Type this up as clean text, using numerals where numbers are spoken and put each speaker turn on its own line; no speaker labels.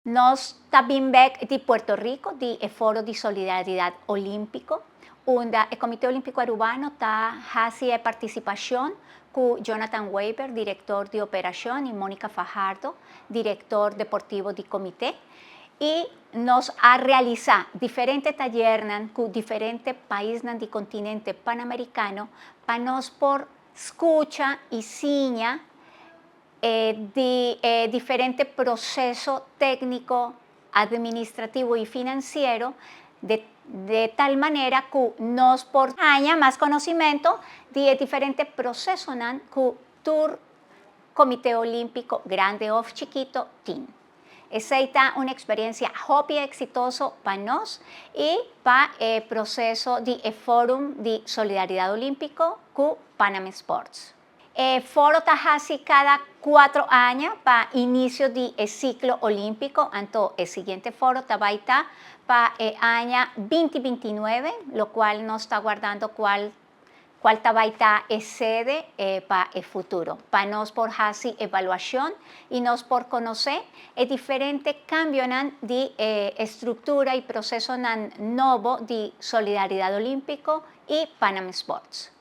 Nos ta bin bek di Puerto Rico, di e Foro di Solidaridad Olimpico, unda e Comite Olimpico Arubano ta haci e participacion cu Jonathan Weber, director di operacion, y Monica Fajardo, director deportivo di comite, y nos a realisa diferente tayernan cu diferente paisnan di continente Panamericano pa nos por scucha y siña di diferente proceso tecnico, administrativo y financiero di tal manera cu nos por haya mas conocimento di e diferente procesonan cu tur Comite Olimpico, grandi of chikito, tin. Esey ta un experiencia hopi exitoso pa nos y pa e proceso di e Forum di Solidaridad Olimpico cu Panam Sports. E foro ta haci cada 4 aña pa inicio di e ciclo olimpico, anto e siguiente foro ta bay ta pa e aña 2029, locual nos ta wardando cual ta bay ta e sede pa e futuro, pa nos por haci evaluacion y nos por conoce e diferente cambionan di estructura y procesonan nobo di Solidaridad Olimpico y Panam Sports.